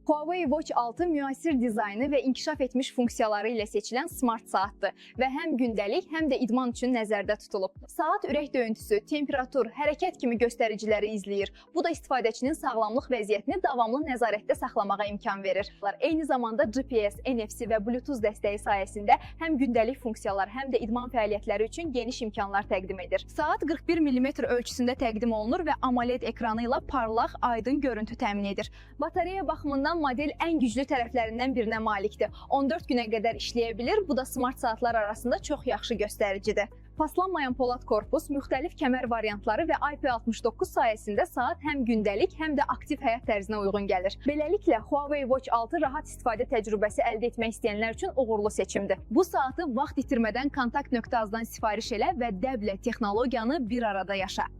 Huawei Watch 6 müasir dizaynı və inkişaf etmiş funksiyaları ilə seçilən smart saatdır və həm gündəlik, həm də idman üçün nəzərdə tutulub. Saat ürək döyüntüsü, temperatur, hərəkət kimi göstəriciləri izləyir. Bu da istifadəçinin sağlamlıq vəziyyətini davamlı nəzarətdə saxlamağa imkan verir. Eyni zamanda GPS, NFC və Bluetooth dəstəyi sayəsində həm gündəlik funksiyalar, həm də idman fəaliyyətləri üçün geniş imkanlar təqdim edir. Saat 41 mm ölçüsündə təqdim olunur və AMOLED ekranı ilə parlaq, aydın görüntü təmin edir. Batareya baxımından model ən güclü tərəflərindən birinə malikdir. 14 günə qədər işləyə bilir. Bu da smart saatlar arasında çox yaxşı göstəricidir. Paslanmayan polad korpus, müxtəlif kəmər variantları və IP69 sayəsində saat həm gündəlik, həm də aktiv həyat tərzinə uyğun gəlir. Beləliklə, Huawei Watch 6 rahat istifadə təcrübəsi əldə etmək istəyənlər üçün uğurlu seçimdir. Bu saatı vaxt itirmədən kontakt.az-dan sifariş elə və dəblə texnologiyanı bir arada yaşa.